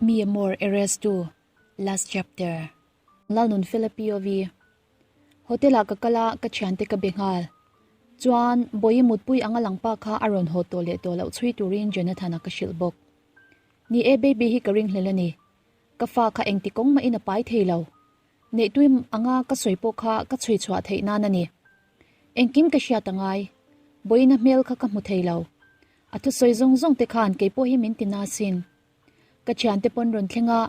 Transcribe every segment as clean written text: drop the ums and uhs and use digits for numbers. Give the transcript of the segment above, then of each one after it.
Mi Amor Eres Tu, Last Chapter. Lalnun Fela POV. Hotel ah ka kal a, ka thiante ka be nghal. Chuan, Bawihi mutpui anga lang pa kha a rawn haw tawh leh tawh loh chhui turin Jonathan-a ka hrilh bawk. Ni e, baby hi ka ringhlel a ni. Ka fa kha engti kawng mahin a pai thei lo. Neihtui anga ka sawi pawh kha ka chhui chhuah theih nan a ni. Engkim ka hriat a ngai. Bawiina hmel kha ka hmu thei lo. A thusawi zawng zawng te khan kei pawh hi min ti na sin. Ka thiante pawn rawn thleng a,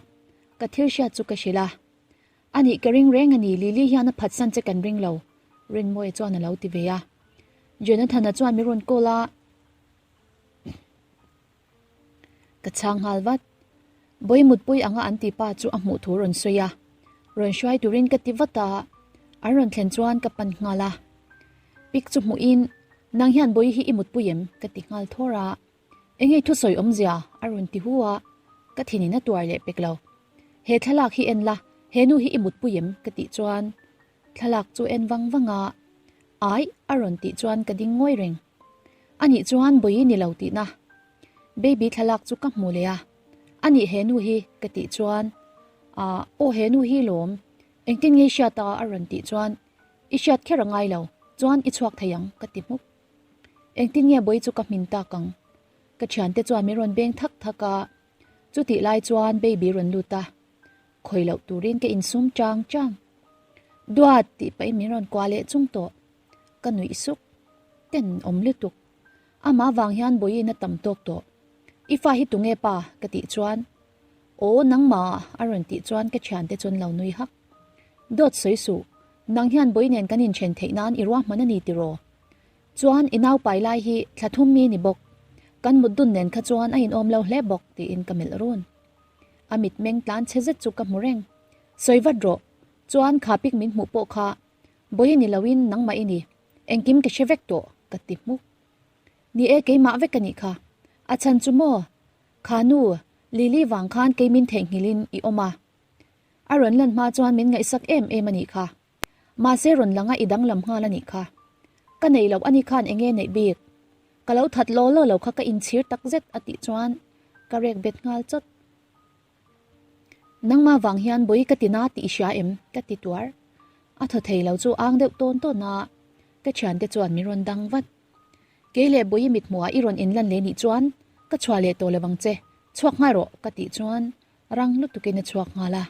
ka thil hriat chu ka hrilh a. Anih ka ring reng a ni, Lily hian a phatsan che kan ring lo, Rinmawia chuan a lo ti ve a. Jonathan-a chuan min rawn call a. Ka chhang nghal vat. Bawi mutpui anga an ti pa chu a hmuh thu rawn sawi a, rawn hruai turin ka ti vat a, an rawn thlen chuan ka pan nghal a. Pic chu hmuhin, Nang hian Bawi hi i mutpui em? ka ti nghal thawr a. Engei thusawi awmzia? a rawn ti hu a, ka thinin a tuar leh pek lo. He thlalak hi en la, he nu hi i mutpui em? ka tih chuan thlalak chu en vang vang a, Aih a rawn tih chuan ka ding ngawi reng. Anih chuan Bawi ni lo tihna. Baby thlalak chu ka hmu leh a, anih he nu hi ka tih chuan ah aw he nu hi lawm, engtin nge i hriat a a rawn tih chuan i hriat kher a ngai lo, chuan i chhuak thei ang ka ti hmuk. Engtin nge Bawi chu ka hmin tak ang? Ka thiante chuan min rawn beng thak thak a, chutih lai chuan Baby rawn lut a, khawi loh turin ka insum chang chang. Duat tih pahin min rawn kuah leh chung tawh. Ka nuih suk. Ten awm lutuk. Amah vang hian Bawiin a tam tawk tawh. I fa hi tunge pa? ka tih chuan Aw nangmah a rawn tih chuan ka thiante chuan lo nui hak. Dawt sawi suh, nang hian Bawi nen kan inthen theih nan i ruahman a ni tiraw? Chuan i nau pai lai hi thla thum mi ni bawk. Kan mut dun nen kha chuan a inawm lo hle bawk tiin ka melh run. A mitmeng tlan chhe zet chu ka hmu reng. Sawi vat rawh, chuan kha pik min hmuh pawh kha Bawi ni loin nangmah i ni, engkim ka hre vek tawh, ka ti hmuk. Ni e, keimah vek ka nih kha. A chhan chu maw? Kha nu, Lily vang khan kei min theihnghilhin i awm a. A rawn lan hma chuan min ngaihsak em em a nih kha. Mahse rawn langa i danglam nghal a nih kha. Ka nei loh a ni khan enge neih bik? Ka lo that law law lo kha ka inchhir takzet a tih chuan ka rek bet nghal chawt. Nangmah vang hian bawi ka ti na tih i hria em? ka ti tuar. A thaw thei lo chu ang deuh tawn tawn a, ka thiante chuan min rawn dang vat. Kei leh bawi mithmuhah i rawn inlan leh nih chuan ka chhuah leh tawh lo ang che, chhuak nghal rawh ka tih chuan rang lutukin a chhuak nghal a.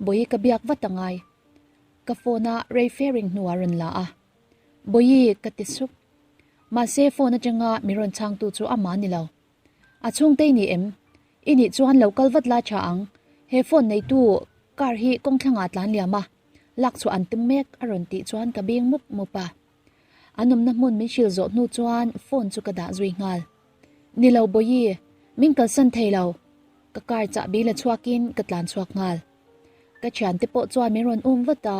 Bawi ka biak vat a ngai. Ka phone a rei fe ring hnuah rawn la a. Bawi ka ti sup. Mahse phone atanga min rawn chhangtu chu amah ni lo. A chhungte i ni em? I nih chuan lo kal vat la tha ang. He phone neitu car hi kawng thlangah tlan liam a, lak chhuah an tum mek a rawn tih chuan ka bing mup mup a. An awmna hmun min hrilh zawh hnu chuan phone chu ka dah zui nghal. Ni lo Bawihi, min kalsan thei lo. Ka car chahbi la chhuakin ka tlan chhuak nghal. Ka thiante pawh chuan min rawn um vat a,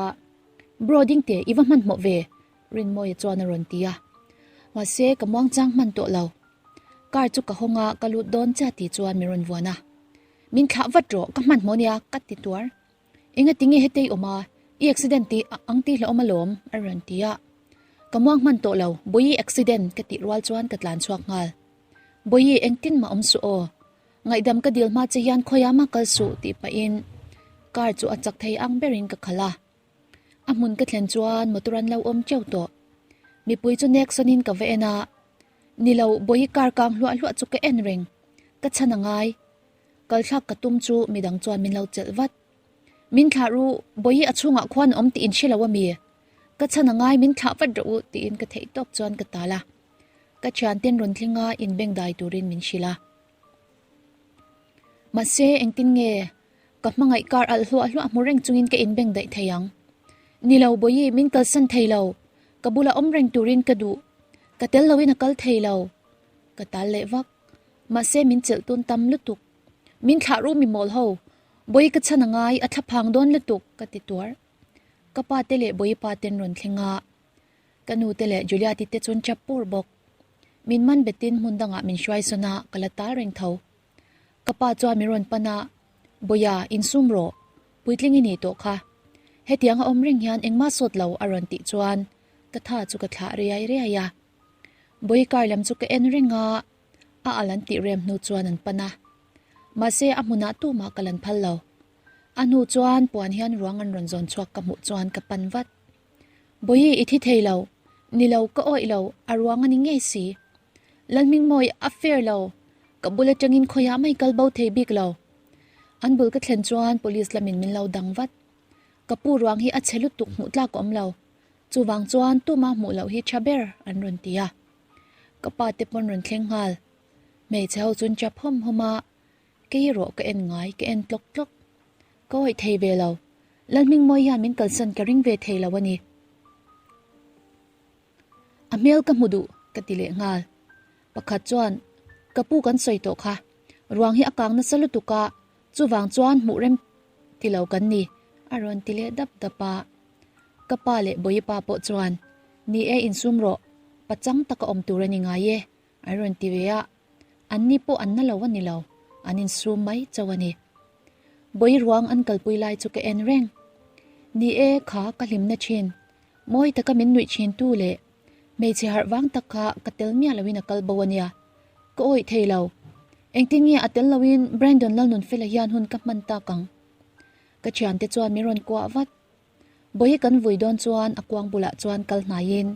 Bro ding teh i va hmanhmawh ve, Rinmawia chuan a rawn ti a. Mahse ka muangchang hman tawh lo. Car chu ka hawng a, ka lut dawn chiah tih chuan min rawn vuan a. Min thlah vat rawh, ka hmanhmawh nia, ka ti tuar. Engati nge hetei awm a, i accident tih ang tih hlauhawm alawm, a rawn ti a. Ka muang hman tawh lo, Bawihi accident ka tih rual chuan ka tlan chhuak nghal. Bawihi engtin mah awm suh aw, ngaihdam ka dil hma che hian khawiah mah kal suh tih pahin car chu a chak thei ang berin ka khalh a. A hmun ka thlen chuan motor an lo awm teuh tawh. Mipui chu nek sawnin ka va en a, Ni lo, Bawihi kar kang hluah hluah chu ka en reng. Ka chhan a ngai. Kal thlak ka tum chu midang chuan min lo chelh vat. Min thlah ru, Bawihi a chhungah khuan a awm tih in hre lo a mi? Ka chhan a ngai, min thlah vat rawh u tiin ka theih tawp chuan ka tal a. Ka thianten rawn thleng a, inbeng dai turin min hrilh a. Mahse, engtin nge ka hmangaih kar alh hluah hluah hmu reng chungin ka inbeng daih thei ang? Ni lo, Bawihi, min kalsan thei lo. Ka bula awm reng turin ka duh. Ka tel loin a kal thei lo. Ka tal leh vak. Mahse min chelh tun tam lutuk. Min thlah ru mi mawl ho. Bawihi ka chhan a ngai, a thla phang dawn lutuk, ka ti tuar. Ka pa te leh Bawihi pa ten rawn thleng a. Ka nu te leh Juliati te chuan chap pur bawk. Min man betin hmun dangah min hruai sawn a, ka la tal reng tho. Ka pa chuan min rawn pan a, Bawiha, insum rawh. Puitling i nih tawh kha. Hetiang a awm reng hian engmah sawt lo a rawn tih chuan ka tha chu ka thlah riai riai a. Bawi kar lam chu ka en reng a, a al an tih rem hnu chuan an pan a. Mahse a hmunah tumah ka lan phal lo. A hnu chuan puan hian ruang an rawn zawn chhuak ka hmuh chuan ka pan vat. Bawihi i thi thei lo. Ni lo, ka awih lo, a ruang a ni ngei si. Lalhmingmawi a fair lo, ka bul atangin khawiah mai kal bo thei bik lo. An bul ka thlen chuan police lamin min lo dang vat. Ka pu ruang hi a chhe lutuk hmuh tlak a awm lo. Chuvang chuan tuma hmuh loh hi tha ber an rawn ti a. Ka pa te pawn rawn thleng nghal. Hmeichhe ho chuan chap hawm hawm a, kei erawh ka en ngai ka en tlawk tlawk. Ka awih thei ve lo. Lalhmingmawi hian min kalsan ka ring ve thei lo a ni. A hmel ka hmu duh ka ti leh nghal. Pakhat chuan, Ka pu kan sawi tawh kha. Ruang hi a kang nasa lutuk a, chuvang chuan hmuh rem ti lo kan ni, a rawn ti leh dap dap a. Ka pa leh Bawipa pawh chuan, Ni e insum rawh, pachang taka awm tur a ni ngai e, an rawn ti ve a. Anni pawh an na lo a ni lo, an insum mai chauh a ni. Bawi ruang an kalpui lai chu ka en reng. Ni e, kha ka hlimna thin, mawi taka min nuih thin tu leh hmeichhe harh vang tak kha ka tel miah loin a kal bo a nia. Ka awih thei lo. Engtin nge a tel loin Brandon Lalnunfela hian hun ka hman tak ang? Ka thiante chuan min rawn kuah vat. Bawihi kan vui dawn chuan a kuang bulah chuan kal hnaiin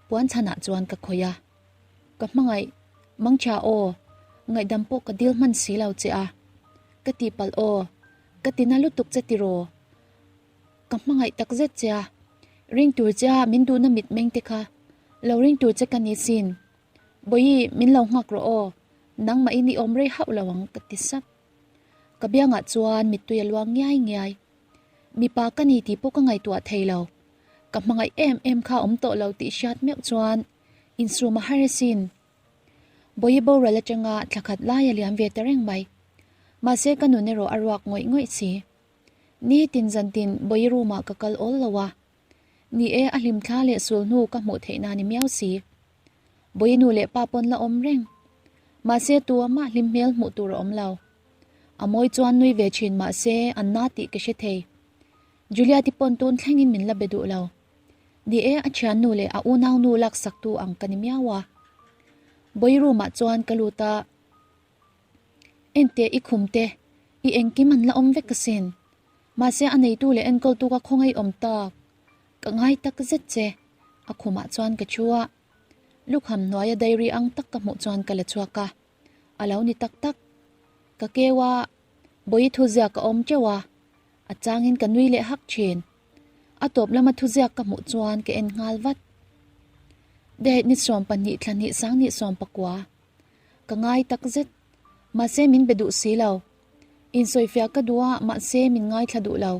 puan chhanah chuan ka khawih a. Ka hmangaih, Mangtha aw, ngaihdam pawh ka dil hman si lo che a. Ka tihpalh aw, ka tina lutuk che tiraw? Ka hmangaih tak zet che a, ring tur che a min duhna mitmeng te kha lo ring tur che ka ni sin. Bawihi, min lo nghak rawh aw, nangmahin i awm rei hauh lo ang ka ti sap. Ka biangah chuan mittui a luang ngiai ngiai. Mipa ka ni tih pawh ka ngaihtuah thei lo. Ka hmangaih em em kha awm tawh lo tih hriat meuh chuan insum a har asin. Bawihi boral atanga thla khat lai a liam ve ta reng mai. Mahse ka nun erawh a ruak ngawih ngawih si. Nitin zantin Bawihi room ah ka kal awl lo a. Ni e a hlim thla leh sul hnu ka hmuh theih na ni miau si. Bawihi nu leh pa pawn la awm reng. Mahse tu amah hlim hmel hmuh tur a awm lo. A mawi chuan nui ve thin mahse an na tih ka hre thei. Juliet-i pawn tun thlengin min la be duh lo. Ni e, a thiannu leh a unaunu laksaktu ang ka ni miau a. Bawihi room ah chuan ka lut a, Enteh i khum te, i engkim an la awm vek asin. Mahse a neitu leh enkawltu ka khawngaih awm tak. Ka ngai tak zet che. A khumah chuan ka thu a. Lukham hnuaia diary ang tak ka hmuh chuan ka la chhuak a. A lo ni tak tak. Ka keu a, Bawihi thuziak ka awm teuh a, a changin ka nui leh hak thin. A tawp lama thuziak ka hmuh chuan ka en nghal vat. Date ni 12 thla hnih sang ni 19. Ka ngai tak zet. Mahse min be duh si lo. Insawifiah ka duh a mahse min ngaithla duh lo.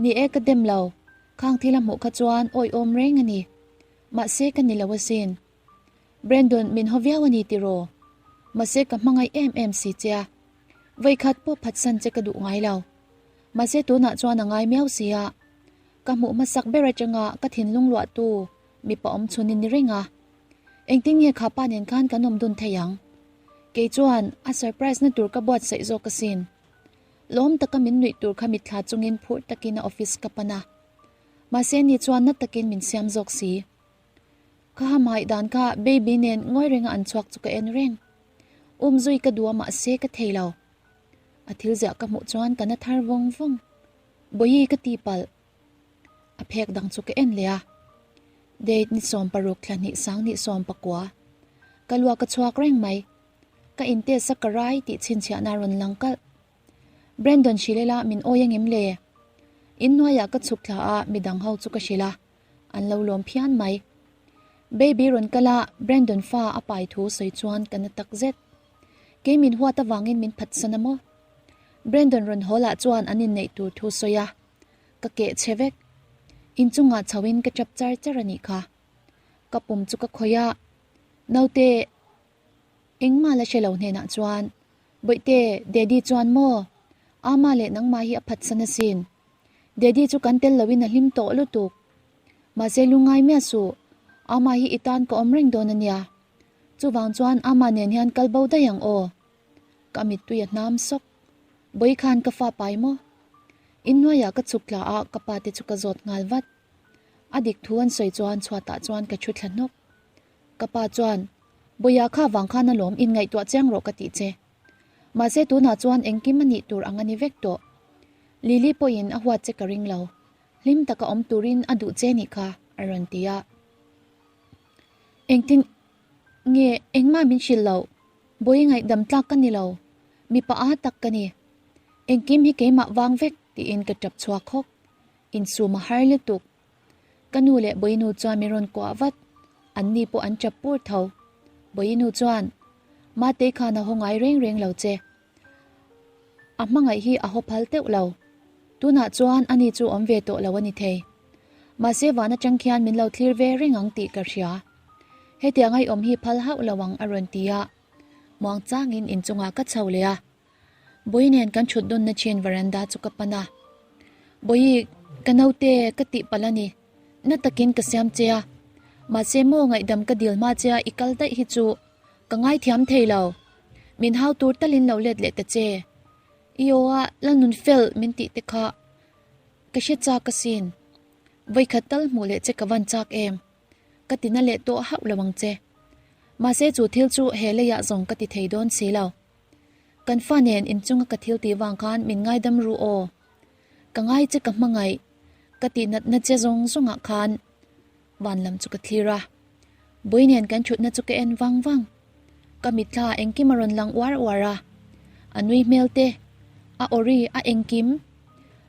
Ni e ka dem lo. Khang thil a hmuh kha chuan awihawm reng a ni. Mahse ka ni lo asin. Brandon min haw viau a ni tiraw? Mahse ka hmangaih em em si che a, vawikhat pawh phatsan che ka duh ngai lo. Mahse tunah chuan a ngai miau si a, ka hmuh hmasak ber atanga ka thinlung luahtu mipa awm chhun i ni reng a. Engtin nge kha pa nen khan kan awm dun thei ang? Kei chuan a surprise na tur ka buatsaih zawk asin. Lawm taka min nuih tur kha mitthla chungin phur takin a office ka pan a. Mahse ni chuan na takin min siam zawk si. Ka hamaih dan kha baby nen ngawi renga an chhuak chu ka en reng. Um zui ka duh a mahse ka thei lo. A thil ziah ka hmuh chuan ka na thar vawng vawng. Bawihi ka ti palh. A phek dang chu ka en leh a. Date ni 16 thla hnih sang ni 19. Ka luak a chhuak reng mai. Ka in test a ka rai tih chhinchhiahna rawn lang kalh. Brandon hrilh ila min awi angem le? In hnuaiah ka chhuk thla a midang ho chu ka hrilh a. An lo lawm phian mai. Baby rawn kal a, Brandon fa a pai thu sawi chuan ka na tak zet. Kei min huat avangin min phatsan a maw? Brandon rawn haw lah chuan an inneih tur thu sawi a, ka keh chhe vek. Inchungah chhoin ka tap char char a nih kha. Ka pum chu ka khawih a, naute engmah la hre lo hnenah chuan, Bawihte, Daddy chuan maw? Ama leh nangmah hi a phatsan asin. Daddy chu kan tel loin a hlim tawh lutuk. Mahse lungngai miah suh, Ama hi i tan ka awm reng dawn a nia. Chuvang chuan Ama nen hian kal bo daih ang aw. Ka mittui a hnam sawk. Bawi khan ka fa pai maw? Inhnuaiah ka chhuk tla a, ka pa te chu ka zawt nghal vat. A dik thu an sawi chuan chhuatah chuan ka thu thla hnawk. Ka pa chuan, Bawiah kha vang khan alawm inngaihtuah chiang rawh ka tih che. Mahse tunah chuan engkim a nih tur ang a ni vek tawh. Lily pawhin a huat che ka ring lo. Hlim taka awm turin a duh che nih kha, a rawn ti a. Engtin nge engmah min hrilh loh? Bawi ngaihdam tlak ka ni lo. Mipa a tak ka ni. Engkim hi keimah vang vek tiin ka tap chhuak hawk. Insum a har lutuk. Ka nu leh Bawinu chuan min rawn kuah vat. An ni pawh an tap pur tho. Bawinu chuan, Matei khan a haw ngai reng reng lo che. A hmangaih hi a haw phal teuh lo. Tunah chuan ani chu awm ve tawh lo a ni thei. Mahse van atang khian min lo thlir ve reng ang tih ka hria. Hetiang ai awm hi phal hauh lo ang a rawn ti a. Muang changin inchungah ka chho leh a. Bawi nen kan thut dawnna chin veranda chu ka pan a. Bawi, ka naute ka tih palh a ni. Na takin ka siam che a. Mahse maw ngaihdam ka dil hma che a i kal daih hi chu ka ngaithiam thei lo. Min hau tur talin lo let leh ta che. I aw a la nun fel min tih te kha ka hre chak asin. Vawikhat tal hmuh leh che ka van chak em. Ka tina leh tawh hauh lo ang che. Mahse chu thil chu he leiah zawng ka ti thei dawn si lo. Kan fa nen inchunga ka thil tih vang khan min ngaidam ru aw. Ka ngai che ka hmangaih, ka tih natna che zawng zawngah khan van lam chu ka thlir a. Bui nen kan thutna chu ka en vang vang. Ka mitthla engkim a rawn lang uar uar a. A nui hmel te, a awri a engkim.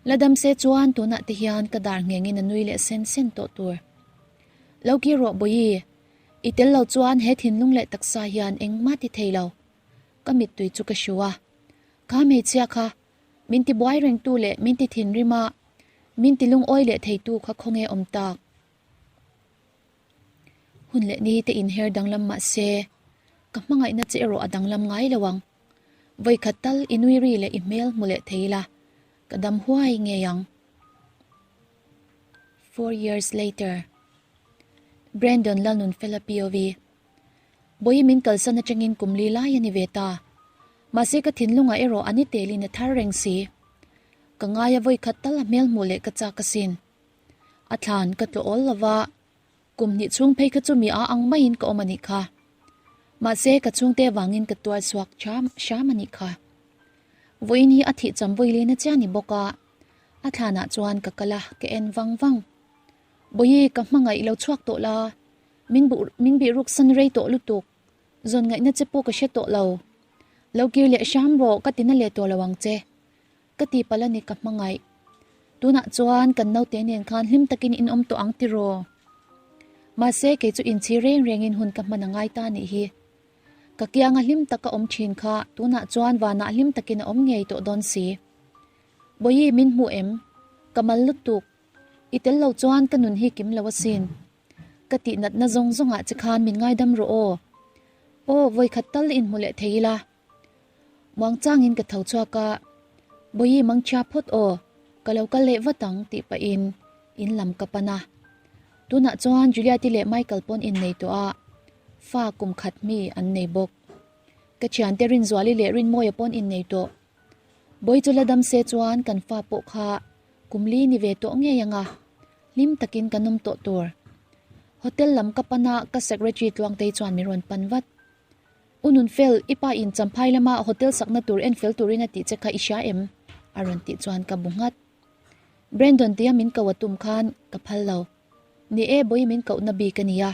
La dam se chuan tunah te hian ka dar nghengin a nui leh sen sen tawh tur. Lo kir rawh Bawihi, i tel lo chuan he thinlung leh taksa hian engmah ti thei lo. Ka mittui chu ka hru a. Kha hmeichhia kha, min ti buai rengtu leh min ti thinrim a, min ti lungawi leh theitu kha khawnge awm tak? Hun leh ni te inher danglam mah se, ka hmangaihna che erawh a danglam ngai lo ang. Vawikhat tal i nui ri leh i hmel hmu leh thei ila, ka dam huai ngei ang. Four years later. Brandon Lalnunfela POV. Bawihi min kalsan atangin kum li lai a ni ve ta. Mahse ka thinlungah erawh a ni telin a thar reng si. Ka ngai a vawikhat tal a hmel hmuh leh ka chak asin. A thlan ka tlawh awl lova, kum hnih chhung phei kha chu mi a ang maiin ka awm a nih kha. Mahse ka chhungte vangin ka tuar chhuak hram hram a nih kha. Vawiin hi a thih cham vawi lena chiah ni bawk a, a thlanah chuan ka kal a, ka en vang vang. Bawihi ka hmangaih lo chhuak tawh la, Min buh min bih ruk san rei tawh lutuk. Zawn ngaihna che pawh ka hre tawh lo. Lo kir leh hram rawh ka tina leh tawh lo ang che. Ka ti palh a ni ka hmangaih. Tunah chuan kan naute nen khan hlim takin in awm tawh ang tiraw? Mahse kei chu inchhir reng rengin hun ka hman a ngai ta nih hi. Ka kianga hlim taka awm thin kha tunah chuan vanah hlim takin a awm ngei tawh dawn si. Bawihi min hmu em? Ka mal lutuk. I tel lo chuan ka nun hi kim lo asin. Ka tih natna zawng zawngah che khan min ngaidam rawh aw. Aw, vawikhat tal inhmu leh thei ila. Muang changin ka tho chhuak a, Bawihi mangchhia phawt aw, ka lo kal leh vat ang tih pahin in lam ka pan a. Tunah chuan Juliati leh Michael pawn innei tawh a, fa kum khat mi an nei bawk. Ka thiante Rinzuali leh Rinmawia pawn innei tawh. Bawihi chu la dam se chuan kan fa pawh kha kum li ni ve tawh ngei ang a. Hlim takin kan awm tawh tur. Hotel lam ka pan a, ka secretary Tluangtei chuan min rawn pan vat. U Nunfel, i pa in Champhai lama hotel sakna tur en fel turin a tih che kha i hria em? a rawn tih chuan ka bu nghat. Brandon tia min koh a tum khan ka phal lo. Ni e, bawi min kohna bik a nia.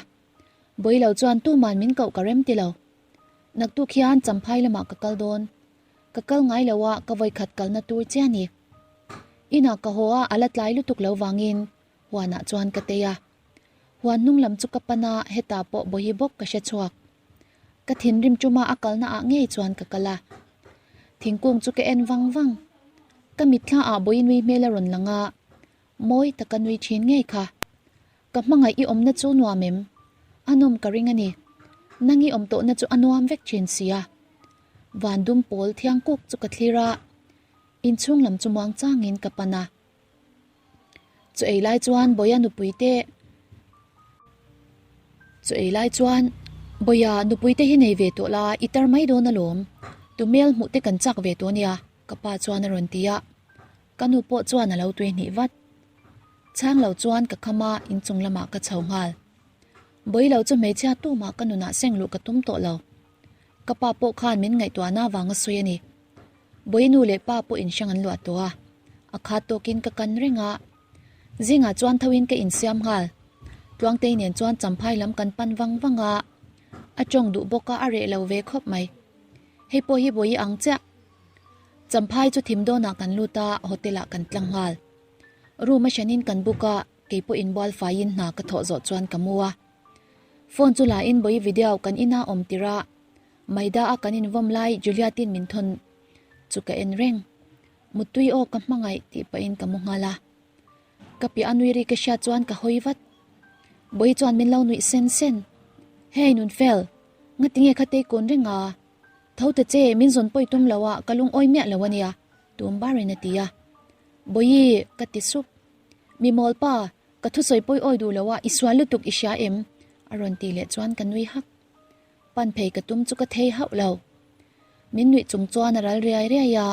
Bawi lo chuan tuman min koh ka rem ti lo. Naktuk hian Champhai lamah ka kal dawn. Ka kal ngai lo a, ka vawikhat kalna tur che a ni. Inah ka haw a, a la tlai lutuk lo vangin huanah chuan ka tei a. Huan hnung lam chu ka pan a, hetah pawh bawihi bawk ka hre chhuak. Ka thinrim tuma a kalna ah ngei chuan ka kal a. Thingkung chu ka en vang vang. Ka mitthla ah bawihi nui hmel a rawn lang a, mawi taka nui thin ngei kha. Ka hmangaih i awmna chu nuam em? A nawm ka ring a ni. Nang i awm tawhna chu a nuam vek thin sia. Van dum pawl thiang kuk chu ka thlir a, inchhung lam chu muang changin ka pan a. Chu ei lai chuan Bawia nupui te Chu ei lai chuan Bawia nupui te hi nei ve tawh la, i tar mai dawn alawm. Tu hmel hmuh te kan chak ve tawh nia, ka pa chuan a rawn ti a. Ka nu pawh chuan a lo tui hnih vat. Chhang lo chuan ka kham a, inchung lamah ka chho nghal. Bawi lo chu hmeichhia tumah ka nunah seng luh ka tum tawh lo. Ka pa pawh khan min ngaihtuahna vang a sawi a ni. Bawi nu leh pa pawh in hrang an luah tawh a, a khat tawkin ka kan reng a. Zingah chuan thoin ka insiam nghal. Tluangtei nen chuan champhai lam kan pan vang vang a, a tawng duh bawk a a reh lo ve khawp mai. Hei pawh hi bawi ang chiah. Champhai chu thim dawnah kan lut a, hotel ah kan tlang nghal. Room a hranin kan book a, kei pawh inbual faiin hna ka thawh zawh chuan ka mu a. Phone chu la in bawi video kan ina awm tir a, Maida a kan invawm lai Juliatin min thawn chu ka en reng. Muttui aw ka hmangaih tih pahin ka mu nghal a. Ka piah a nui ri ka hriat chuan ka hawi vat. Bawi chuan min lo nuih sen sen. Hey Nunfel, ngatinge kha tei kawn reng a? Tho ta che, min zawn pawi tum lo a, ka lungawi miah lo a nia, tum barin a ti a. Bawi, ka ti sup. Mi mawl pa, ka thusawi pawi awi duh lo a, i sual lutuk i hria em? A rawn tih leh chuan ka nui hak. Pan phei ka tum chu ka thei hauh lo. Min nuih chung chuan a ral riai riai a,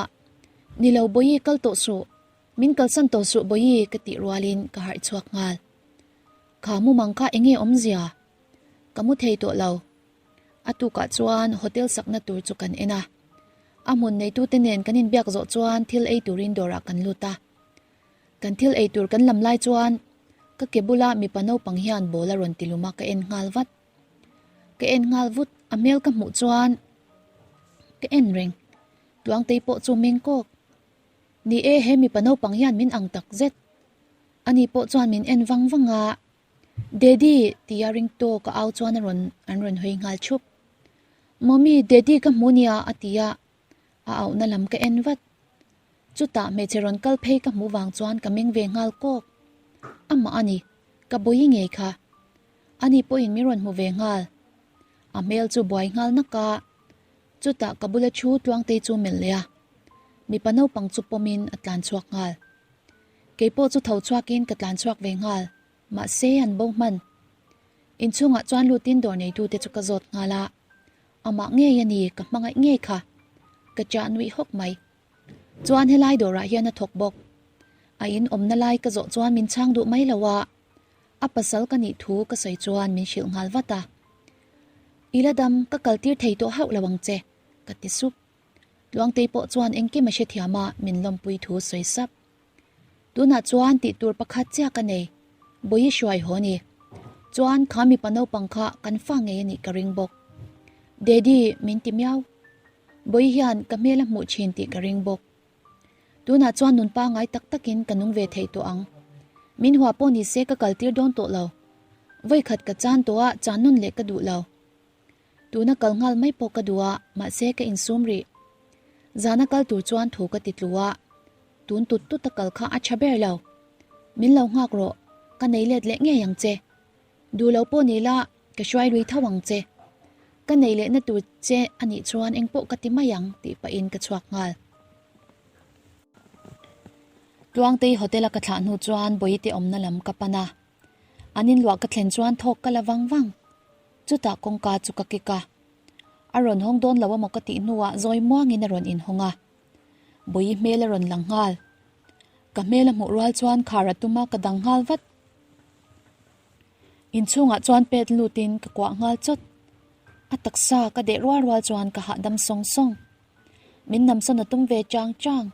Ni lo Bawi kal tawh suh, min kalsan tawh suh Bawi ka tih rualin ka harh chhuak nghal. Kha mumang kha enge awmzia? Ka mu thei tawh lo. A tukah chuan hotel sakna tur chu kan en a. A hmun neitute nen kan inbiak zawh chuan thil ei turin dawrah kan lut a. Kan thil ei tur kan lam lai chuan ka ke bula mipa naupang hian ball a rawn ti lum a ka en nghal vat. Ka en nghal vut, a hmel ka hmuh chuan ka en reng. Tluangtei pawh chu meng kawk. Ni e, he mipa naupang hian min ang tak zet. Ani pawh chuan min en vang vang a, Daddy tia ring tawk a au chuan a rawn an rawn hawi nghal thup. Mommy, Daddy ka hmu nia a ti a, a auhna lam ka en vat. Chutah hmeichhe rawn kal phei ka hmuh vang chuan ka meng ve nghal kawk. Amah a ni, ka bawi ngei kha. Ani pawhin min rawn hmu ve nghal. A hmel chu buai nghal nak a, chutah ka bula thu Tluangtei chu melh leh a. Mipa naupang chu pawmin a tlan chhuak nghal. Kei pawh chu tho chhuakin ka tlan chhuak ve nghal, mahse an bo hman. Inchhungah chuan lutin dawr neitute chu ka zawt nghal a, amah ngei a ni ka hmangaih ngei kha. Ka chah nuih hawk mai. Chuan helai dawrah hian a thawk bawk. A in awmna lai ka zawh chuan min chhang duh mai lo a, A pasal ka nih thu ka sawi chuan min hrilh nghal vat a. I la dam, ka kal tir thei tawh hauh lo ang che, ka ti sup. Tluangtei pawh chuan engkim a hrethiam a, min lawmpui thu sawi sap. Tunah chuan tih tur pakhat chiah ka nei, Bawi hruai haw ni. Chuan kha mipa naupang kha kan fa ngei a nih ka ring bawk. Daddy, min ti miau. Bawi hian ka hmel a hmuh thin tih ka ring bawk. Tunah chuan nun pangngai tak takin ka nung ve thei tawh ang. Min hua pawh ni se ka kaltir dawn tawh lo. Vawikhat ka chan tawh a, chan nawn leh ka duh lo. Tuna kal nghal mai pawh ka duh a, mahse ka insum rih. Zana kal tur chuan thu ka ti tlu a, tun tut tut a kal kha a tha ber lo. Min lo nghak rawh, ka nei let leh ngei ang che. Duh lo pawh ni la, ka hruai lui tho ang che. Ka nei lehna tur che a nih chuan engpawh ka ti mai ang tih pahin ka chhuak nghal. Tluangtei hotel a ka thlah hnu chuan Bawihte awmna lam ka pan a. An inluah ka thlen chuan thawk ka la vang vang. Chutah kawngka chu ka kik a. A rawn hawng dawn lo amaw ka tih hnuah zawi muangin a rawn inhawng a. Bawihi hmel a rawn lang nghal. Ka hmel a hmuh rual chuan khar a tum a ka dang nghal vat. Inchhungah chuan pet lutin ka kuah nghal chawt. A taksa ka deh rual rual chuan ka hahdam sawng sawng. Min namsawn a tum ve chang chang.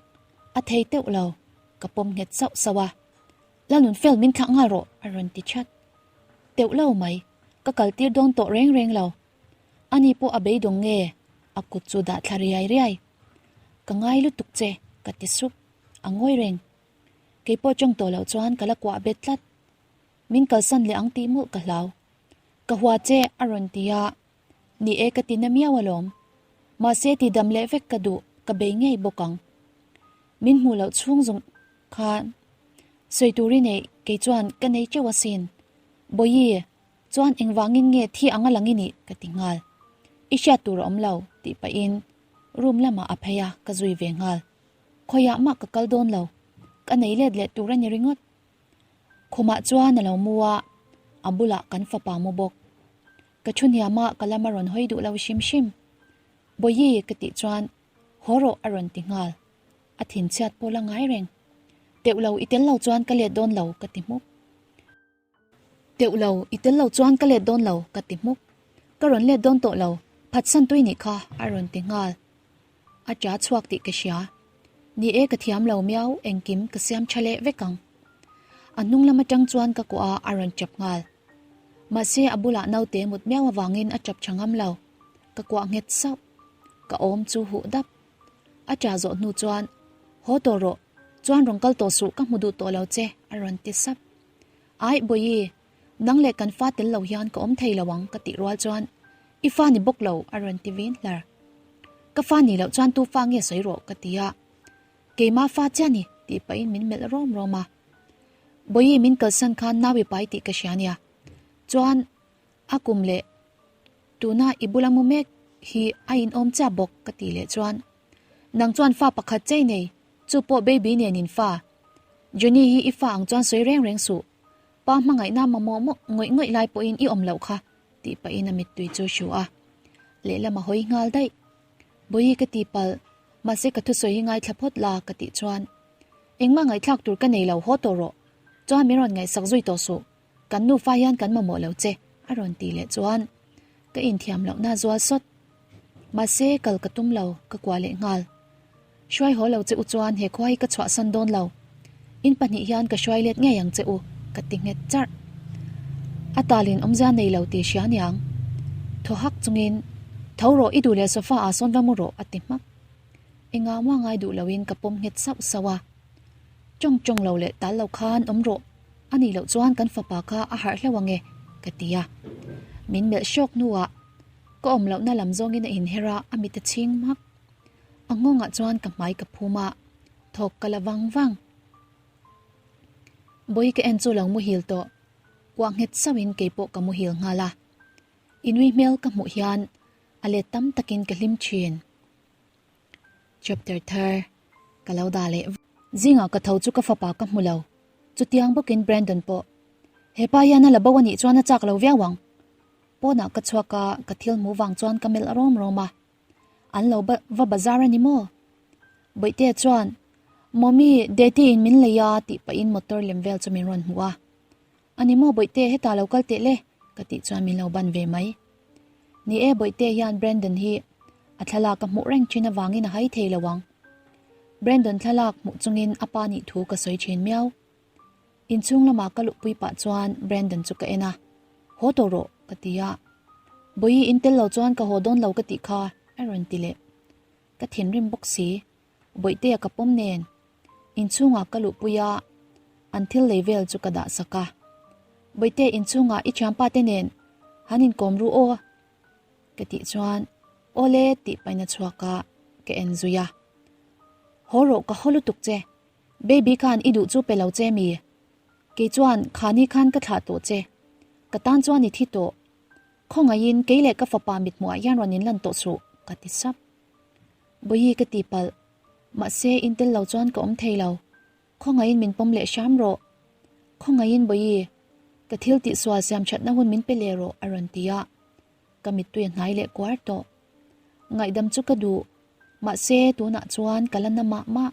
A thei teuh lo. Ka pawm nghet sauh sauh a. Lalnunfel min thlah nghal rawh a rawn ti chat. Teuh lo mai. Ka kal tir dawn tawh reng reng lo. Ani pawh a beidawng nge? A kut chu dah thla riai riai. Ka ngai lutuk che ka ti sup. A ngawi reng. Kei pawh tawng tawh loh chuan ka la kuah bet tlat. Min kalsan leh ang tih mawlh ka hlau. Ka hua che a rawn ti a, ni e ka ti na miau alawm. Mahse ti dam leh vek ka duh, ka bei ngei bawk ang. Min hmuh loh chhung zawng khan sawi tur i neih kei chuan ka nei teuh asin. Bawihi, chuan engvangin nge thi anga lang i nih ka ti nghal. I hriat tur a awm lo tih pahin room lamah a phei a, ka zui ve nghal. Khawiah mah ka kal dawn lo, ka nei let leh tur a ni ringawt. Khumah chuan a lo mu a, a bulah kan fapa mu bawk. Ka thu hniam a, ka lam a rawn hawi duh lo hrim hrim. Bawihi ka tih chuan haw rawh a rawn ti nghal. A thinchhiat pawh la ngai reng. Teuh lo i tel lo chuan ka let dawn lo ka ti hmuk. Teuh lo, i tel lo chuan ka let dawn lo, ka ti hmuk. Ka rawn let dawn tawh lo, phatsan tui nih kha, a rawn ti nghal. A ṭa chhuak tih ka hria. Ni e ka thiam lo miau, engkim ka siam ṭha leh vek ang. A hnung lam aṭang chuan ka kuah a, a rawn ṭap nghal. Mahse a bulah naute mut miau avangin a ṭap ṭha ngam lo. Ka kuah nghet sauh. Ka awm chu huh dap. A ṭah zawh hnu chuan, Haw tawh rawh, chuan rawn kal tawh suh ka hmu duh tawh lo che, a rawn ti sap. Aih Bawihi, nang leh kan fa tel lo hian ka awm thei lo ang ka tih rual chuan, I fa ni bawk lo, a rawn ti vin hlar. Ka fa nih loh chuan tu fa nge sawi rawh ka ti a. Keimah fa chiah ni, tih pahin min melh rawm rawm a. Bawihi min kalsan khan nau i pai tih ka hria nia. Chuan a kum leh Tuna i bula mu mek hi a inawm chiah bawk ka tih leh chuan nang chuan fa pakhat chei nei, chu pawh baby nen in fa. Johnny hi i fa ang chuan sawi reng reng suh. Pa hmangaihna mamawh mawh ngawih ngawih lai pawhin i awm loh kha tih pahin a mittui chu hru a. Lehlam a hawi nghal daih. Bawihi ka ti palh, mahse ka thusawi hi ngaithla phawt la ka tih chuan engmah ngaihthlak tur ka nei lo haw tawh rawh. Chuan min rawn ngaihsak zui tawh suh. Kan nufa hian kan mamawh lo che, a rawn tih leh chuan ka inthiam lohna zual sawt. Mahse, kal ka tum lo, ka kuah leh nghal. Hruai haw lo che u chuan he khua hi ka chhuahsan dawn lo. In pahnih hian ka hruai let ngei ang che u, ka ti nghet charh. A talin awmzia nei lo tih hria niang. Thaw hak chungin, Tho rawh, i duh leh sofa ah sawn va mu rawh, a ti hmak. Engah mah ngai duh loin ka pawm nghet sauh sauh a. Tawng tawng lo leh tal lo khan awm rawh, a nih loh chuan kan fapa kha a harh hlauh ange, ka ti a. Min melh hrawk hnuah ka awm lohna lam zawngin a inher a, a mit a chhing hmak. A nghawngah chuan ka hmai ka phum a, thawk ka la vang vang. Bawi ka en chu lo muhil tawh, kuah nghet sauhin keipawh ka muhil nghal a. I nui hmel ka hmuh hian a let tam takin ka hlim thin. Chapter thar ka lo dah leh Zingah ka tho chu ka fapa ka hmu lo. Chutiang bawkin Brandon pawh. He pa hian a la bo a nih chuan a chak lo viau ang. Pawnah ka chhuak a, ka thil hmuh vang chuan ka melh rawm rawm a. An lo va bazar a ni maw? Bawihtea chuan, Mommy, Daddy in min lei a tih pahin motor lem vel chu min rawn hmuh a. A ni maw Bawihte hetah lo kal teh le ka tih chuan min lo ban ve mai. Ni e Bawihte hian Brandon hi a thlalak a hmuh reng thin avangin a hai thei lo ang. Brandon thlalak hmuh chungin a pa nih thu ka sawi thin miau. Inchhung lamah ka luhpui pah chuan Brandon chu ka en a, Haw tawh rawh ka ti a. Bawihi in tel lo chuan ka haw dawn lo ka tih kha a rawn ti leh. Ka thinrim bawk si. Bawihtea ka pawm nen inchhungah ka luhpui a, an thil lei vel chu ka dah sak a. Bawihte inchhungah i thianpa te nen han inkawm ru aw ka tih chuan awle tih pahin a chhuak a, ka en zui a. Haw rawh ka haw lutuk che, baby khan i duh chu pe lo che mi? Kei chuan khani khan ka thlah tawh che, ka tan chuan i thi tawh. Khawngaihin kei leh ka fapa mithmuhah hian rawn inlan tawh suh ka ti sap. Bawihi ka ti palh. Mahse, in tel lo chuan ka awm thei lo. Khawngaihin min pawm leh hram rawh. Khawngaihin Bawihi, ka thil tihsual siam thatna hun min pe leh rawh a rawn ti a. Ka mittui a hnai leh kuar tawh. Ngaihdam chu ka duh. Mahse, tunah chuan ka la na mah mah.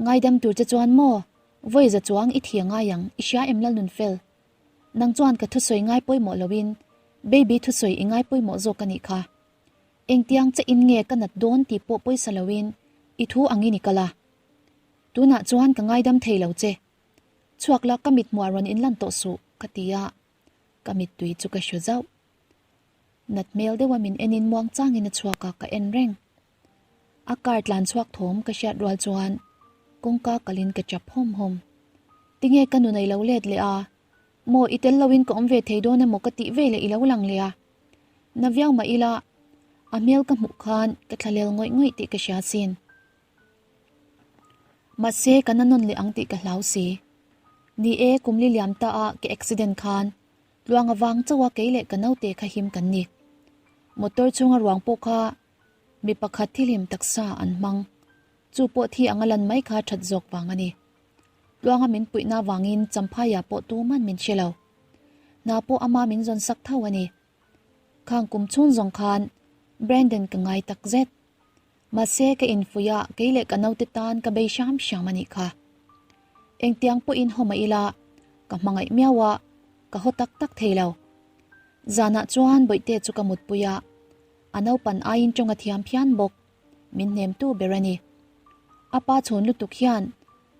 Ngaidam tur che chuan maw? Vawi za chuang i thi a ngai ang, i hria em Lalnunfel? Nang chuan ka thusawi ngai pawimawh loin Baby thusawi i ngai pawimawh zawk a nih kha. Engtiang che in nge ka nat dawn tih pawh pawisa loin i thu angin i kal a. Tunah chuan ka ngaidam thei lo che. Chhuak la ka mithmuah rawn inlan tawh suh ka ti a, ka mittui chu ka hru zauh. Nat hmel deuha min enin muang changin a chhuak a ka en reng. A car tlan chhuak thawm ka hriat rual chuan kawngka kalin ka chap hawm hawm. Tinge ka nun a i lo let leh a? Maw i tel loin ka awm ve thei dawn emaw ka tih ve leh i lo lang leh a. Na viau mah ila, a hmel ka hmuh khan ka thlalel ngawih ngawih tih ka hria sin. Mahse ka na nawn leh ang tih ka hlau si. Ni e, kum li liam ta a ka accident khan tluang avang chauh a kei leh ka naute kha him kan ni. Motor chhunga ruang pawh kha mi pakhat thilhim taksa an hmang. Chu pawh thi anga lan mai kha that zawk vang a ni. Tluanga min puihna vangin Champhaiah pawh tuman min hre lo. Hna pawh ama min zawn sak tho a ni. Khang kum chhung zawng khan Brandon ka ngai tak zet. Mahse ka infuih a kei leh ka naute tan ka bei hram hram a nih kha. Engtiang pawhin haw mah ila ka hmangaih miau a, ka haw tak tak thei lo. Zanah chuan Bawihte chu ka mutpui a, a naupan aiin tawng a thiam phian bawk. Min hnemtu ber a ni. A pa chhawn lutuk hian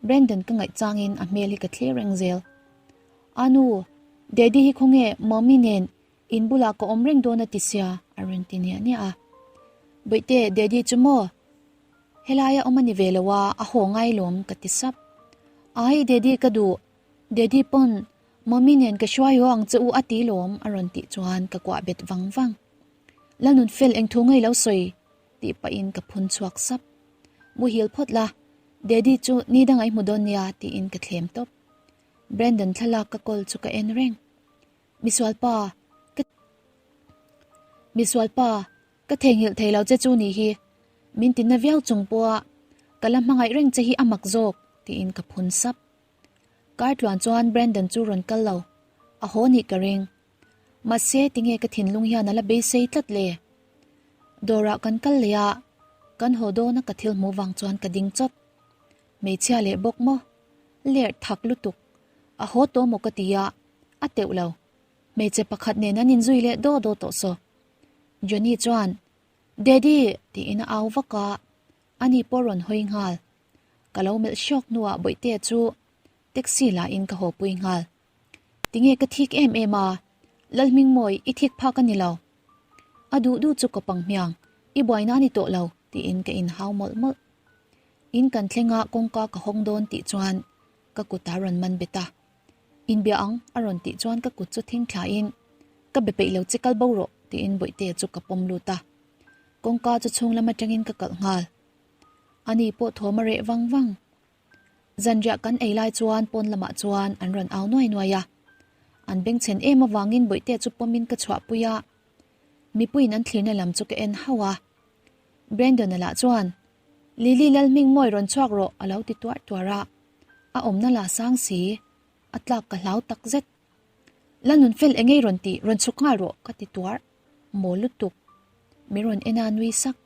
Brandon ka ngaih changin a hmel hi ka thlir reng zel. A nu, Daddy hi khawnge Mommy nen in bulah ka awm reng dawn a ti sia a rawn ti niah niah a. Bawihte, Daddy chu maw? Helaia awm a ni ve lo a, a haw ngai lawm ka ti sap. Ai, Daddy ka duh, Daddy pawn Mommy nen ka hruai haw ang che u a ti lawm a rawn tih chuan ka kuah bet vang vang. Lalnunfel eng thu ngei lo sawi tih pahin ka phun chhuak sap. Muhil phawt la, Daddy chu ni dang a i hmu dawn nia tiin ka thlem tawp. Brandon thlalak ka kawl chu ka en reng. Misualpa, ka Misualpa, ka theihnghilh thei lo che chu nih hi. Min tinna viau chung pawha ka la hmangaih reng che hi a mak zawk tiin ka phun sap. Kar tluan chuan Brandon chu rawn kal lo, a haw nih ka ring. Mahse tinge ka thinlung hian a la beisei tlat le? Dawrah kan kal leh a, kan haw dawna ka thil hmuh vang chuan ka ding chawt. Hmeichhia leh bawk maw? Lerh thak lutuk. A haw tawh maw ka ti a, a teuh lo. Hmeichhe pakhat nen an inzui leh daw daw tawh saw. Johnny chuan, Daddy! tiin a au vak a, ani pawh rawn hawi nghal. Ka lo melh hrawk hnuah Bawihtea chu taxi la in ka haw pui nghal. Tinge ka thik em em a, Lalhmingmawi i thik phak a ni lo. A duh duh chu ka pang hmiang, i buaina a ni tawh lo tiin ka inhau mawlh mawlh. In kan thleng a kawngka ka hawng dawn tih chuan ka kut a rawn man bet a. Inbia ang a rawn tih chuan ka kut chu thing thla in ka be peih lo che kal bo rawh tiin Bawihtea chu ka pawm lut a. Kawngka chu chhung lam atangin ka kalh nghal. Ani pawh thawm a reh vang vang. Zanriah kan ei lai chuan pawn lamah chuan an rawn au nuai nuai a. An bengchhen em avangin Bawihtea chu pawmin ka chhuahpui a. Mipuiin an thlirna lam chu ka en hauh a. Brandon-a lah chuan, Lily Lalhmingmawi rawn chhuak rawh a lo ti tuarh tuarh a. A awmna lah sang si, a tlak ka hlau tak zet. Lalnunfel engei rawn tih rawn chhuk nghal rawh ka ti tuarh. Maw lutuk. Min rawn en a nui sak.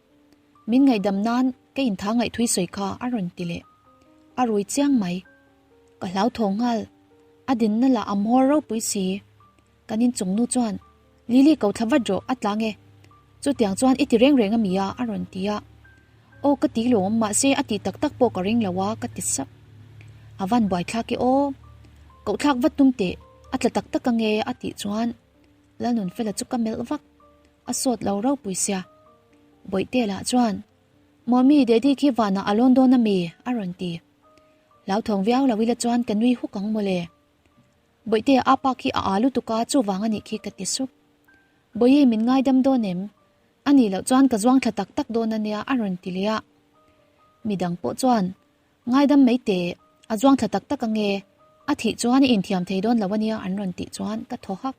Min ngaihdam nan ka intha ngaihthui sawi kha a rawn ti leh. A rui chiang mai. Ka hlauthawng nghal. A dinna lah a hmawr ropui si. Kan inchung nu chuan, Lily ko thla vat rawh, a tlang e. Chutiang chuan i ti reng reng a mi a, a rawn ti a. Aw ka ti lawm, mahse a tih tak tak pawh ka ring lo a, ka ti sap. A van buaithlak e aw. Kohthlak vat tum teh, a tla tak tak ange a tih chuan Lalnunfela chu ka melh vak, a sawt lo ropui sia. Bawihte lah chuan, Mawmi, Daddy khi vanah a lawn dawn a mi? a rawn ti. Hlauthawng viau lo ila chuan ka nui huk ang mawle. Bawihte, a pa khi a â lutuk a, chuvang a nih khi ka ti sup. Bawihi, min ngaidam dawn em? A nih loh chuan ka zuang thla tak tak dawn a nia a rawn ti leh a. Midang pawh chuan, Ngaidam mai teh, a zuang thla tak tak ange, a thih chuan i inthiam thei dawn lo ania an rawn tih chuan ka thaw hak.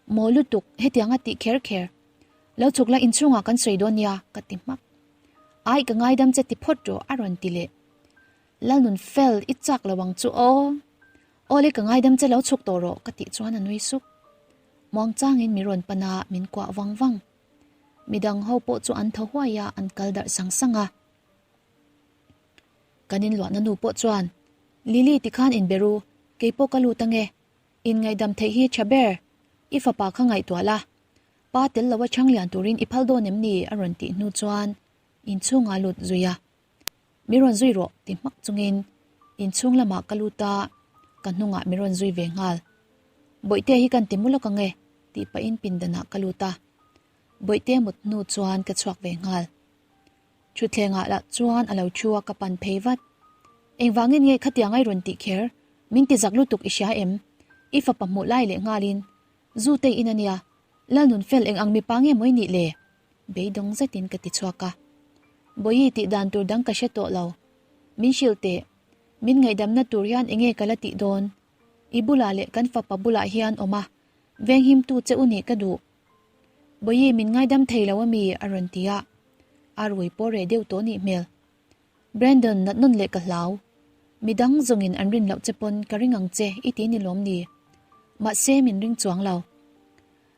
Maw lutuk, hetiang a tih kher kher. Lo chhuk la inchhungah kan sawi dawn nia ka ti hmak. Ai ka ngaidam che ti phawt rawh a rawn ti leh. Lalnun fel i chak lo ang chu aw. Awle ka ngaidam che lo chhuk tawh rawh ka tih chuan a nui suk. Muangchangin mi rawn pan a min kuah vang vang. Midang ho pawh chu an thaw huai a an kal darh sang sang a. Kan inluahna nu pawh chuan, Lily tikhan inbe ru, keipawh ka lut ange. Inngaidam theih hi tha ber, i fapa kha ngaihtuah la. Pa tel loa chhang lian turin i phal dawn em ni? a rawn tih hnu chuan inchhungah lut zui a. Mi rawn zui rawh ti hmak chungin inchhung lamah ka lut a, ka hnungah mi rawn zui ve nghal. Bawihte hi kan ti mu lawk ange tih pahin pindanah ka lut a. Bawihte mut hnu chuan ka chhuak ve nghal. Thutthlengah lah chuan a lo thu a ka pan phei vat. Engvangin nge khatiang ai rawn tih kher? Min ti zak lutuk i hria em? I fapa hmuh lai leh nghalin zu te in a nia, Lalnunfel eng ang mipa nge maw i nih le? Beidawng zetin ka ti chhuak a. Bawihi tih dan tur dang ka hre tawh lo. Min hrilh teh. Min ngaihdamna tur hian enge ka la tih dawn? I bulah leh kan fapa bulah hian awm a, venghimtu che u nih ka duh. Bawihi min ngaidam thei lo ami? a rawn ti a, a rui pawh reh deuh tawh nih hmel. Brandon nat nawn leh ka hlau. Midang zawngin an rin loh che pawn ka ring ang che i ti ni lawm ni? Mahse min ring chuang lo.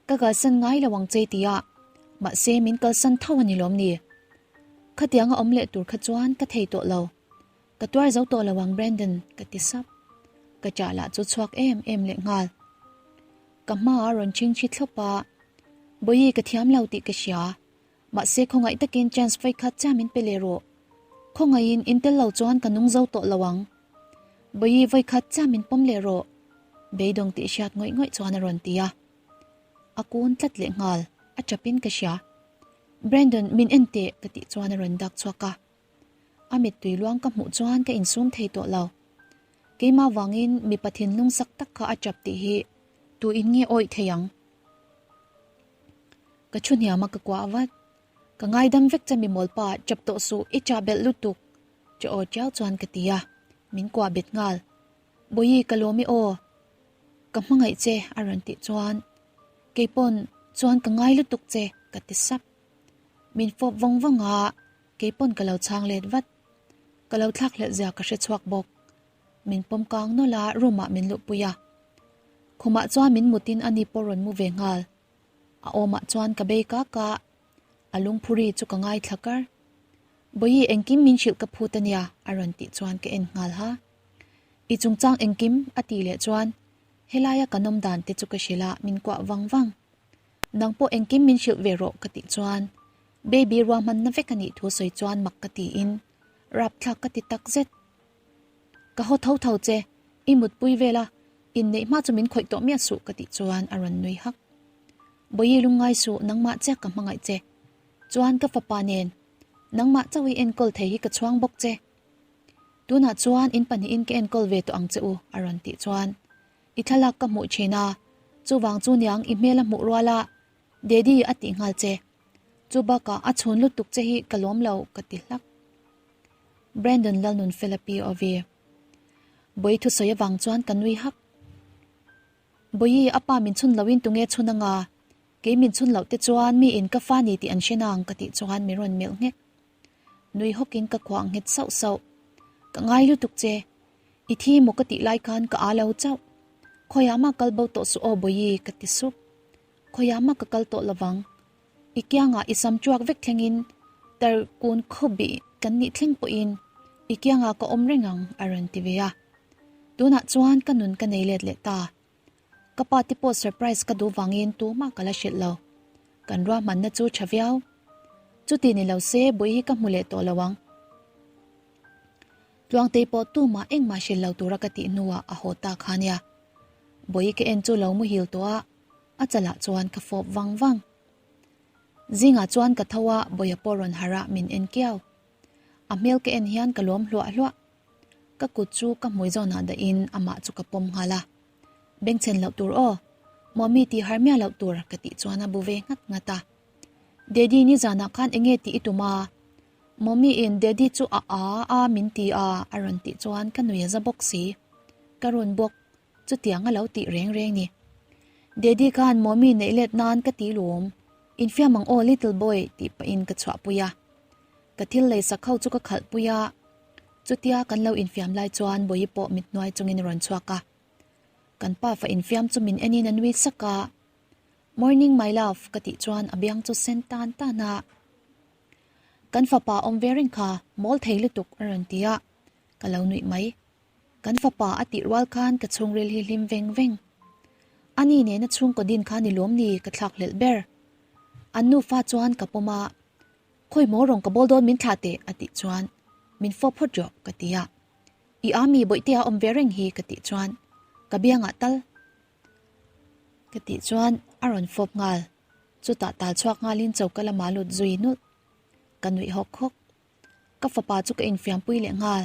Ka kalsan ngai lo ang che i ti a, mahse min kalsan tho a ni lawm ni? Khatiang a awm leh tur kha chuan ka thei tawh lo. Ka tuar zo tawh lo ang Brandon ka ti sap. Ka chah lah chu chhuak em em leh nghal. Ka hma a rawn chhing chhi thlawp a, Bawihi ka thiam lo tih ka hria. Mahse khawngaih takin chance vawikhat chiah min pe leh rawh. Khawngaihin in tel lo chuan ka nung zo tawh lo ang. Bawihi vawikhat chiah min pawm leh rawh. Beidawng tih hriat ngawih ngawih chuan a rawn ti a. A kun tlat leh nghal, a chapin ka hria. Brandon min en teh ka tih chuan a rawn dak chhuak a. A mittui luang ka hmuh chuan ka insum thei tawh lo. Keimah vangin mipa thinlung sak tak kha a chap tih hi tu in nge awih thei ang? Ka thu hniam a ka kuah vat. Ka ngaidam vek che mimawlpa, chap tawh suh, i chah belh lutuk che aw tiau chuan ka ti a, min kuah bet nghal. Bawihi ka lawm i aw, ka hmangaih che a rawn tih chuan keipawn chuan ka ngai lutuk che ka ti sap. Min fawp vawng vawng a, keipawn ka lo chhang let vat. Ka lo thlak hlelh zia ka hre chhuak bawk. Min pawm kang nawlh a, room ah min luhpui a. Khumah chuan min mutin ani pawh rawn mu ve nghal. A awmah chuan ka bei kak a, a lungphuri chu ka ngaithla kar. Bawihi engkim min hrilh ka phut ania a rawn tih chuan ka en nghal ha. I chungchang engkim a tih leh chuan helaia ka nawm dan te chu ka hrilh a min kuah vang vang. Nang pawh engkim min hrilh ve rawh ka tih chuan baby ruahmanna vek a nih thu sawi chuan mak ka tiin rapthlak ka ti tak zet. Ka haw tho tho che, i mutpui vel a, inneih hma chu min khawih tawh miah suh ka tih chuan a rawn nui hak. Bawihi lungngai suh nangmah chiah ka hmangaih che. Chuan ka fapa nen nangmah chauh i enkawl thei hi ka chhuang bawk che. Tunah chuan in pahnihin ka enkawl ve tawh ang che u a rawn tih chuan i thlalak ka hmuh thin a, chuvang chu niang i hmel a hmuh rual a Daddy a tih nghal che. Chu bakah a chhun lutuk che hi ka lawm lo ka ti hlak. Brandon Lalnunfela POV. Bawihi thusawi avang chuan ka nui hak. Bawihi a pa min chhun loin tunge chhun anga? Kei min chhun loh te chuan mi in ka fa ni tih an hre nang ka tih chuan min rawn melh nghek. Nui hawkin ka khuah nghet sauh sauh. Ka ngai lutuk che. I thi maw ka tih lai khan ka aa lo chauh. Khawiah mah kal bo tawh suh aw Bawihi ka ti sup. Khawiah mah ka kal tawh lovang. I kiangah i sam tuak vek thlengin tar kun khawbih kan nih thleng pawhin i kiangah ka awm reng ang a rawn ti ve a. Tunah chuan ka nun ka nei let leh ta. Ka pa te pawh surprise ka duh vangin tumah ka la hrilh lo. Kan ruahmanna chu tha viau. Chuti ni lo se buai hi ka hmu leh tawh lo ang. Tluangtei pawh tumah engmah hrilh lo tura ka tih hnuah a haw ta kha nia. Buai ka en chu lo muhil tawh a, a chalah chuan ka fawp vang vang. Zingah chuan ka tho a, Bawia pawh rawn harh a min en kiau. A hmel ka en hian ka lawm hluah hluah. Ka kut chu ka hmui zawnah dahin amah chu ka pawm nghal a. Bengchhen loh tur aw, Mawmi tih har miah loh tur ka tih chuan a bu ve nghat nghat a. Daddy nizanah khan enge tih i tum a? Mawmi in Daddy chu a a a min ti a a rawn tih chuan ka nui a za bawk si. Ka run bawk. Chutiang a lo tih reng reng ni. Daddy khan Mawmi neih let nan ka ti lawm. Infiam ang aw little boy tih pahin ka chhuahpui a. Ka thil lei sak ho chu ka khalhpui a. Chutia kan lo infiam lai chuan Bawihi pawh mit hnuai chungin a rawn chhuak a. Kan pa fa infiam chu min enin a nui sak a. Morning my love ka tih chuan a biang chu sen tan tan a. Kan fapa awm ve reng kha mawl thei lutuk a rawn ti a. Ka lo nuih mai. Kan fapa a tih rual khan ka chhungril hi hlim veng veng. Ani nena chhungkaw din kha ni lawm ni ka thlak hlelh ber. An nufa chuan ka pawm a, Khawi maw rawng ka bawl dawn min thlah teh a tih chuan min fawp phawt rawh ka ti a. I ami bawihtea awm ve reng hi ka tih chuan ka biangah tal ka tih chuan a rawn fawp nghal. Chutah tal chhuak nghalin choka lama lut zui nulh. Ka nuih hawk hawk. Ka fapa chu ka infiampui leh nghal.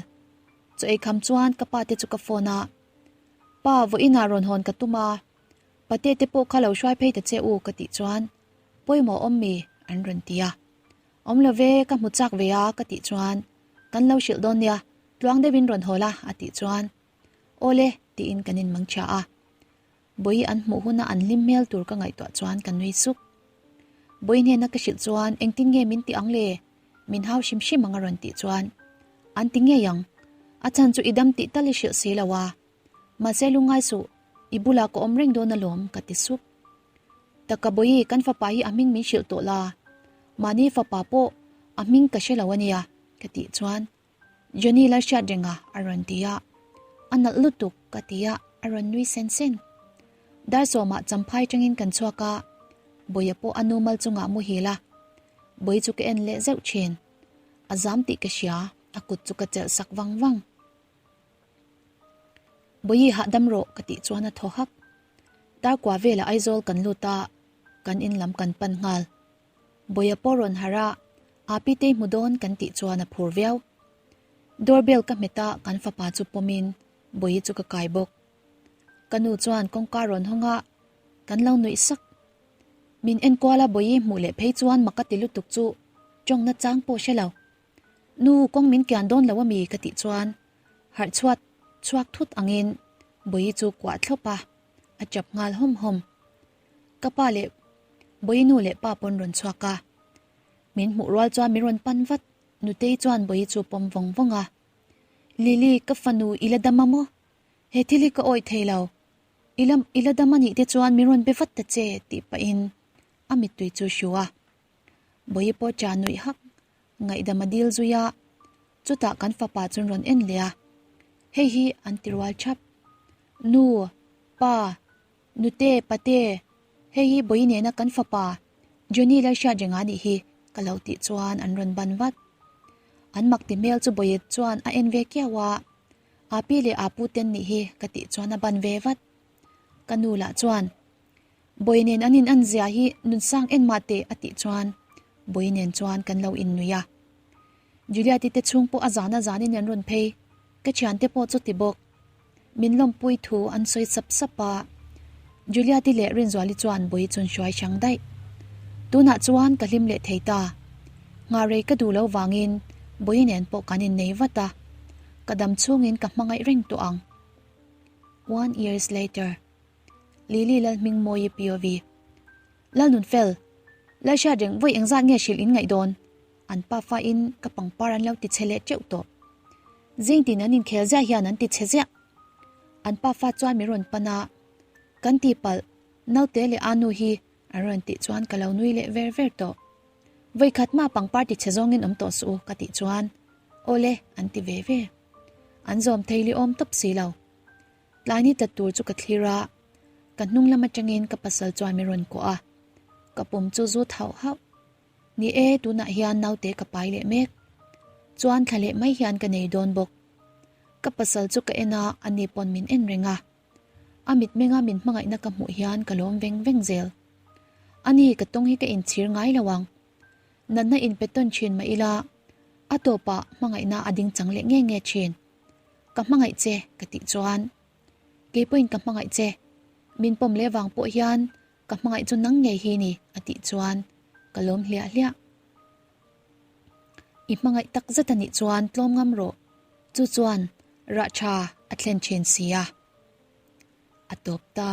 Chaw ei kham chuan ka pa te chu ka phone a. Pa, vawiinah rawn hawn ka tum a. Pate te pawh kha lo hruai phei ta che u ka tih chuan pawimawh awm mi an rawn ti a. Awm lo ve, ka hmu chak ve a ka tih chuan kan lo hrilh dawn nia, tluang deuhin rawn haw la a tih chuan Awle tiin kan inmang chhia a. Bawihi an hmuh huna an hlim hmel tur ka ngaihtuah chuan ka nui suk. Bawihi hnena ka hrilh chuan engtin nge min ti ang le? Min hau hrim hrim ang a rawn tih chuan an ti ngei ang. A chhan chu i dam tih tal i hrilh si lo a. Mahse lungngai suh, i bulah ka awm reng dawn alawm ka ti sup. Taka Bawihi kan fapa hi a hming min hrilh tawh la. Mahni fapa pawh a hming ka hre lo ania ka tih chuan Johnny la hriat reng a a rawn ti a. A nalh lutuk ka ti a, a rawn nui sen sen. Dar sawmah champhai tangin kan chhuak a, Bawia pawh a nu mal chungah muhil a. Bawi chu ka en leh zeuh thin. A zam tih ka hria, a kut chu ka chelh sak vang vang. Bawi hahdam rawh ka tih chuan a thaw hak. Darkua velah Aizawl kan lut a, kan in lam kan pan nghal. Bawia pawh rawn harh a, Api tei hmu dawn kan tih chuan a phur viau. Door bell ka hmet a, kan fapa chu pawmin Bawi chu ka kai bawk. Ka nu chuan kawngka rawn hawng a, kan lo nuih sak. Min enkual a Bawi hmuh leh phei chuan mak a ti lutuk chu tawngna chang pawh hre lo. Nu, kawng min kian dawn lo ami ka tih chuan harh chhuat chhuak thut angin Bawi chu kuah thlawp a, a chap nghal hawm hawm. Ka pa leh Bawi nu leh pa pawn rawn chhuak a, min hmuh rual chuan min rawn pan vat. Nutei chuan Bawi chu pawm vawng vawng a, Lily, ka fanu i la dam a maw? He thil hi ka awih thei lo. I la i la dam a nih te chuan min rawn be vat ta che tih pahin a mittui chu hru a. Bawi pawh cha nuih hak ngaihdam a dil zui a, chutah kan fapa chuan rawn en leh a, hei hi an ti rual thap. Nu, pa, nute, pate, hei hi Bawi nena kan fapa Johnny Lalhriat renga nih hi ka lo tih chuan an rawn ban vat. An mak ti hmel chu Bawi chuan a en ve kiau a, Api leh Apu ten nih hi ka tih chuan a ban ve vat. Ka nu lah chuan Bawi nen an in an zia hi nunsang en mah teh a tih chuan Bawi nen chuan kan lo innuih a. Juliati te chhung pawh a zan a zanin an rawn phei, ka thiante pawh chu ti bawk. Min lawmpui thu an sawi sap sap a, Juliati leh Rinzuali chuan Bawi chun hruai hrang daih. Tunah chuan ka hlim leh thei ta. Nghah rei ka duh lo vangin Bawi nen pawh kan innei vat a, ka dam chhungin ka hmangaih reng tawh ang. One years later. Lily Lalhmingmawii POV. Lalnunfel, Lalhriat reng vawi engzat nge hrilh in ngaih dawn? An pa fa in ka pangpar an lo ti chhe leh teuh tawh. Zing tin an inkhel ziah hian an ti chhe ziah. An pa fa chuan min rawn pan a, Kan tihpalh, naute leh anu hi an rawn tih chuan ka lo nui leh ver ver tawh. Vawi khat mah pangpar ti chhe zawngin awm tawh suh u ka tih chuan, Awle an ti ve ve. An zawm thei li awm tawp si lo. Tlai ni tlat tur chu ka thlir a, ka hnung lam atangin ka pasal chuan min rawn kuah a, ka pum chu zut hauh hauh. Ni e, tunah hian naute ka pai leh mek. Chuan thla leh mai hian ka nei dawn bawk. Ka pasal chu ka en a, ani pawn min en reng a. A mitmenga min hmangaihna ka hmuh hian ka lawm veng veng zel. Ani, ka tawng hi ka inchhir ngai lo ang. Natna inpe tawn thin mah ila, a tawpah hmangaihna a ding chang leh nge nge thin. Ka hmangaih che ka tih chuan kei pawhin ka hmangaih che, min pawm leh vang pawh hian ka hmangaih chu nang ngei hi ni a tih chuan ka lawm hliah hliah. I hmangaih tak zet a nih chuan tlawm ngam rawh, chu chuan rah tha a thlen thin si a. A tawp ta.